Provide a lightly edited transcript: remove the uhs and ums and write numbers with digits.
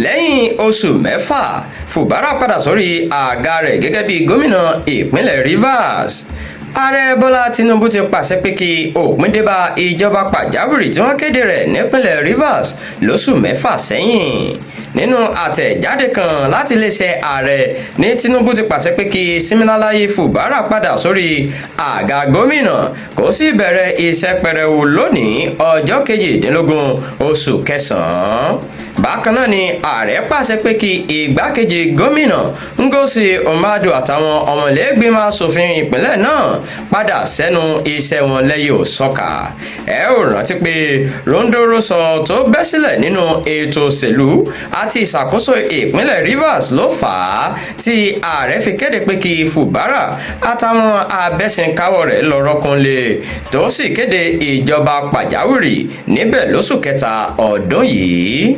Lẹ́yìn oṣù 6, Fubara padà sórí àga rẹ̀ gẹ́gẹ́ bí gómìnà ìpínlẹ̀ Rivers. Ààrẹ Bọ́lá Tinubu ti pàṣẹ pé kí òpin dé bá ìjọba pàjáwìrì tí wọ́n kéde rẹ̀ nípínlẹ̀ Rivers lóṣù 6 sẹ́yìn. Nínú àtẹ̀jáde kan láti iléeṣẹ́ ààrẹ ní Tinubu ti pàṣẹ pé kí Siminalayi Fubara padà sórí àga gómìnà, kó sì bẹ̀rẹ̀ iṣẹ́ pẹrẹwu lónìí, ọjọ́ 18 oṣù kẹsàn-án. Bákan náà ni ààrẹ pàṣẹ pé kí igbákejì gómìnà Ngozi Madu àtàwọn ọmọlẹ́gbìmọ̀ asòfin ìpínlẹ̀ náà padà sẹ́nu iṣẹ́ wọn lẹ́yẹ-ò-sọkà. Ẹ ó rántí pé ròǹdòròsọ tó bẹ́ sílẹ̀ nínú ètò òṣèlú àti ìṣàkóso ìpínlẹ̀ Rivers ló fà á tí ààrẹ fi kéde pé kí Fubara àtàwọn abẹ́sìnkáwọ́ rẹ̀ lọ rọ́kànlé, tó sì kéde ìjọba pàjáwìrì níbẹ̀ lóṣù kẹta ọdún yìí.